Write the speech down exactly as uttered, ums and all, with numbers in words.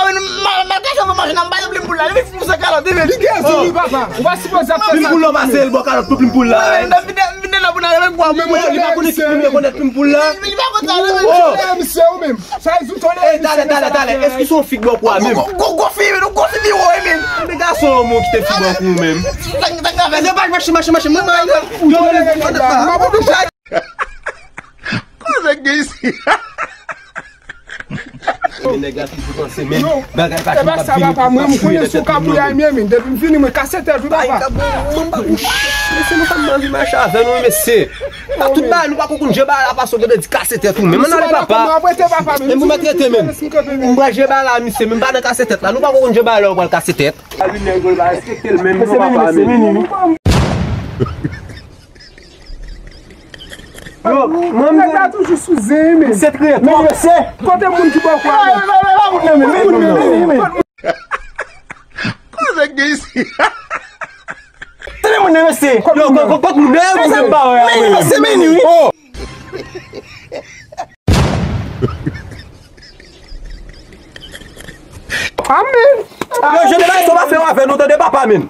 papa, men mal, mal kase, mwen manje nan, m pa nan plim poul la. Li vin fou san kalòt, li vin. Li gen zin, wi, papa. Ou pa sipoze ap fè sa. Plim poul la, pase l bò kalòt pou plim poul la. Mwen vin, vin, vin nan pou nan remen kwa. Li pa konnen ki plim yo konn plim poul la. Li pa konn sa, li vin. Misye, ou menm. Sa e zouton. Ey, talè, talè, talè. Èske se yon fi k bò kou a menm? Gon, gon, gon fi, men, gon fi pi wo, men. Men gason, yon moun ki te fi bò kou menm. Sa, sa, sa, sa, mache, mache, mache, mache, mwen, mwen, mwen. Yo, mwen, mwen, mwen. Koze k gen isi? Men nèg la toujou panse, men bagay pa janm ap vini pou fini de tèt moun, non, men. Depi m vini, mwen kase tèt ou, papa. Mesye, nou pa anvi mache avè nou, mesye. A tout bagay, nou pa ko konn jan bagay la pase, w gentan di kase tèt ou, men. Ann ale, papa. Men pou mèt rete, men. M pral jan bagay la, mesye, men m pa nan kase tèt la. Nou pa ko konn jan bagay la, w pral kase tèt. Mesye, men, mesye, men. Yo, mwen, nèg la toujou sou zen, men. Se trè twòp. Men se kote moun ki bò kwa, men. Kote moun nan, men. Koze k gen isi? Tande moun nan, mesye. Yo, kot, kot moun nan, men se pa wè. Men, men, men, men, wi. Oh. Amen. Yo, jan de bagay sa w pa fè w avè nou, tande, papa, men.